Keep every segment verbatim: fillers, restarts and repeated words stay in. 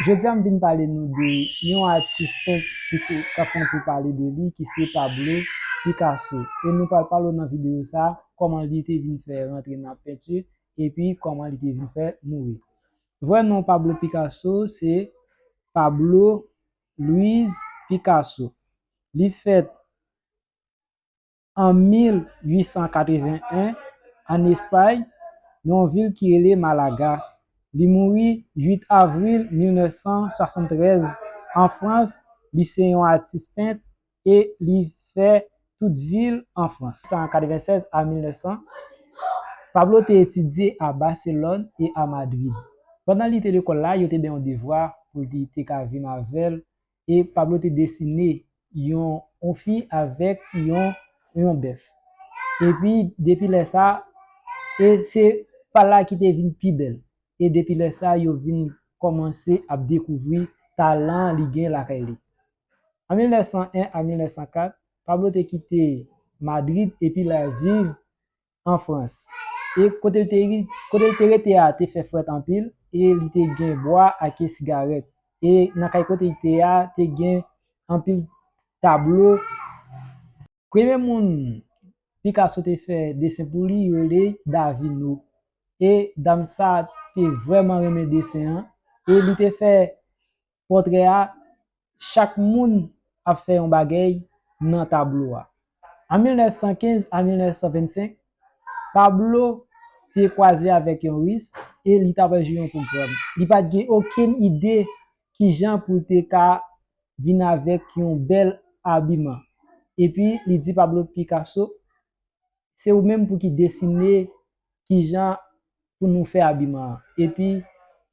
Jodi a m vin pale nou de yon atis pent ki te, k ap fè anpil pale de li, ki se Pablo Picasso. E nou pral pale w nan videyo sa a, kòman li te vin fè rantre nan penti, epi kòman li te vin fè mouri. Vrè non Pablo Picasso se Pablo Luis Picasso. Li fèt an mil uit san katreven en ann Espay, nan yon vil ki rele Malaga. Li mouri uit avril mil nèf san swasanntrèz an Frans. Li se yon atis pent e li fè tout vil an Frans. An katrevensèz a mil nèf san, Pablo te etidye a Baselòn e a Madrid. Pandan li te lekòl la, yo te bay yon devwa pou li te ka vin avè l, e Pablo te desine yon, yon fi avèk yon, yon bèf. Epi, depi lè sa, e se pa l la ki te vin pi bèl. E depi lè sa, yo vin kòmanse ap dekouvri talan li gen lakay li. An mil nèf san en a mil nèf san kat, Pablo te kite Madrid epi l al viv an Frans. E kote l te, kote l te rete a te fè frèt anpil, e li te gen bwa ak sigarèt. E nan kay kote li te a, te gen anpil tablo. Premye moun Picasso te fè desen pou li, yo rele Davino. E dam sa te vrèman renmen desen an, e li te fè pòtrè a, chak moun ap fè yon bagay nan tablo a. An mil nèf san kenz a mil nèf san vennsenk, Pablo te kwaze avèk yon Ris e li t ap jwe yon pwogram. Li pa t gen okenn ide kijan pou l te ka vin avèk yon bèl abiman. Epi li di Pablo Picasso, se ou menm pou ki desine kijan pou nou fè abiman an. Epi,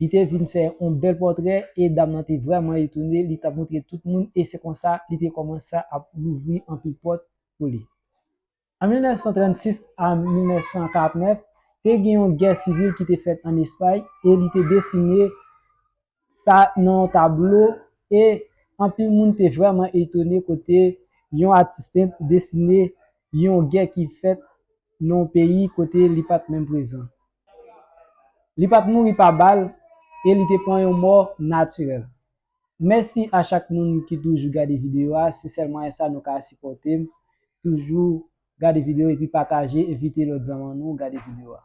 li te vin fè yon bèl pòtrè e dam nan te vrèman etone, li t ap montre tout moun e se konsa li te kòmanse ap louvri anpil pòt pou li. An mil nèf san trannsis a mil nèf san karannèf, te gen yon gè sivil ki te fèt ann Espay e li te desine sa nan yon tablo e anpil moun te vrèman etone kote yon atis pent desine yon gè ki fèt nan yon peyi kote li pa t menm prezan. Li pa t mouri pa bal e li te pran yon mò natirèl. Mèsi a chak moun ki toujou gade videyo a. Se sèl mwayen sa nou ka sipòte m. Toujou gade videyo epi pataje, envite lòt zanmi nou gade videyo a.